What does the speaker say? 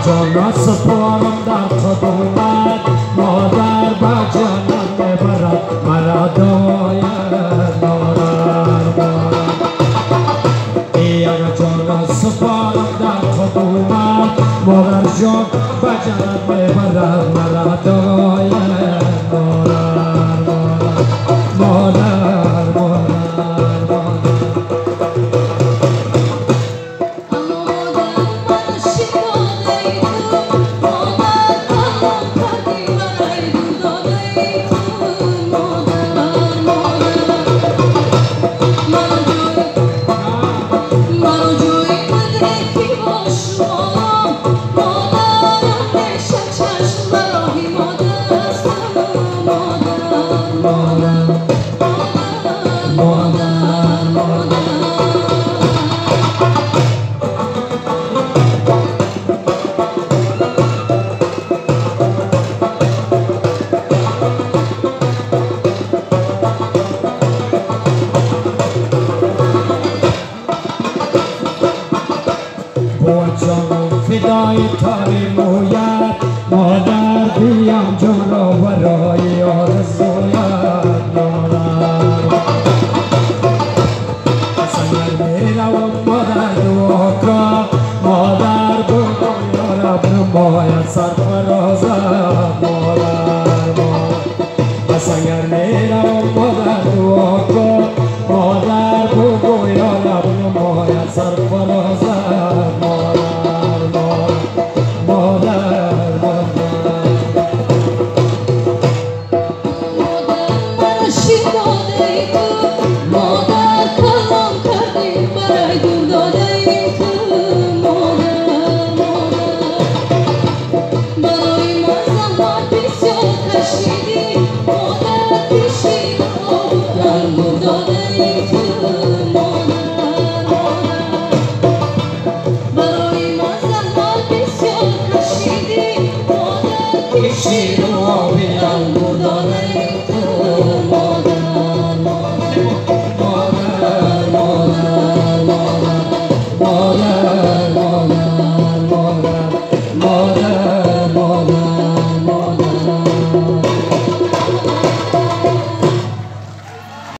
جان سپارم در قدومت مادر به جنت میبرد مرا دعای مادر مادر. اگر جان سپارم در قدومت مادر جان به جنت میبرد مرا دعای مادر مادر مادر مادر. فدای تاری مویت مادر بیم جان را برای آرزویت مادر. سنگر میروم مادر دعا کن مادر بگو یارب نماید سر